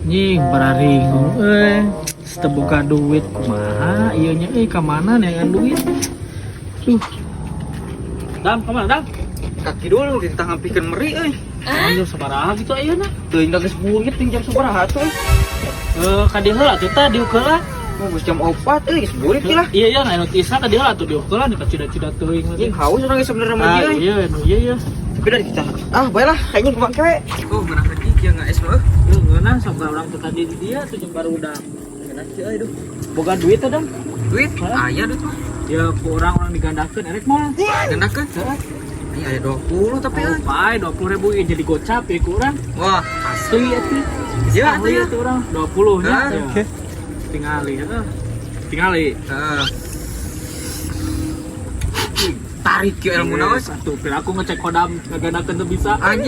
Nying bararingung euy. Teu boga duit kumaha ieu nya euy, ka mana neangan duit? Duh. Dam, ka mana, Dam? Kaki dulu di tangan pikeun meri euy. Ayo, sabaraha gitu ayeuna? Teuing da geus burit ting jam sabaraha tuh euy. Eh, ka dieu heula tuh tah, diuk heula. Oh, geus jam 4 euy, geus burit lah. Iya, anu tisa ka dieu heula tuh, diuk heula nih kacida-cida teuing. Anjing, haus urang ge sebenarnya mah Ah, euy. iya, nu iya ya. Tapi dari kita ah bae lah kayaknya ke bangke we. Oh, ngeunah kieu nggak es mah. Yo ngeunah, sok urang teh tadi di dia tuh jeung barudak. Ngeunah kieu euy, duh. Boga duit teh, Dam? Duit? Hah? Aya duit mah. Ya, ku urang digandakeun erek mah. Gandakeun? Ini aya 20 tapi Oh, euy. pae 20 ribu ieu jadi gocap ya ku urang. Wah, Asli atuh. Ya, atuh Asli ya. atuh urang 20 nya. Hah? Ya. Oke. Tingali heeh. Tingali. Heeh. Tarik ke ilmu naon? Satu, pira aku ngecek khodam ngagandakeun teu bisa. Anjing.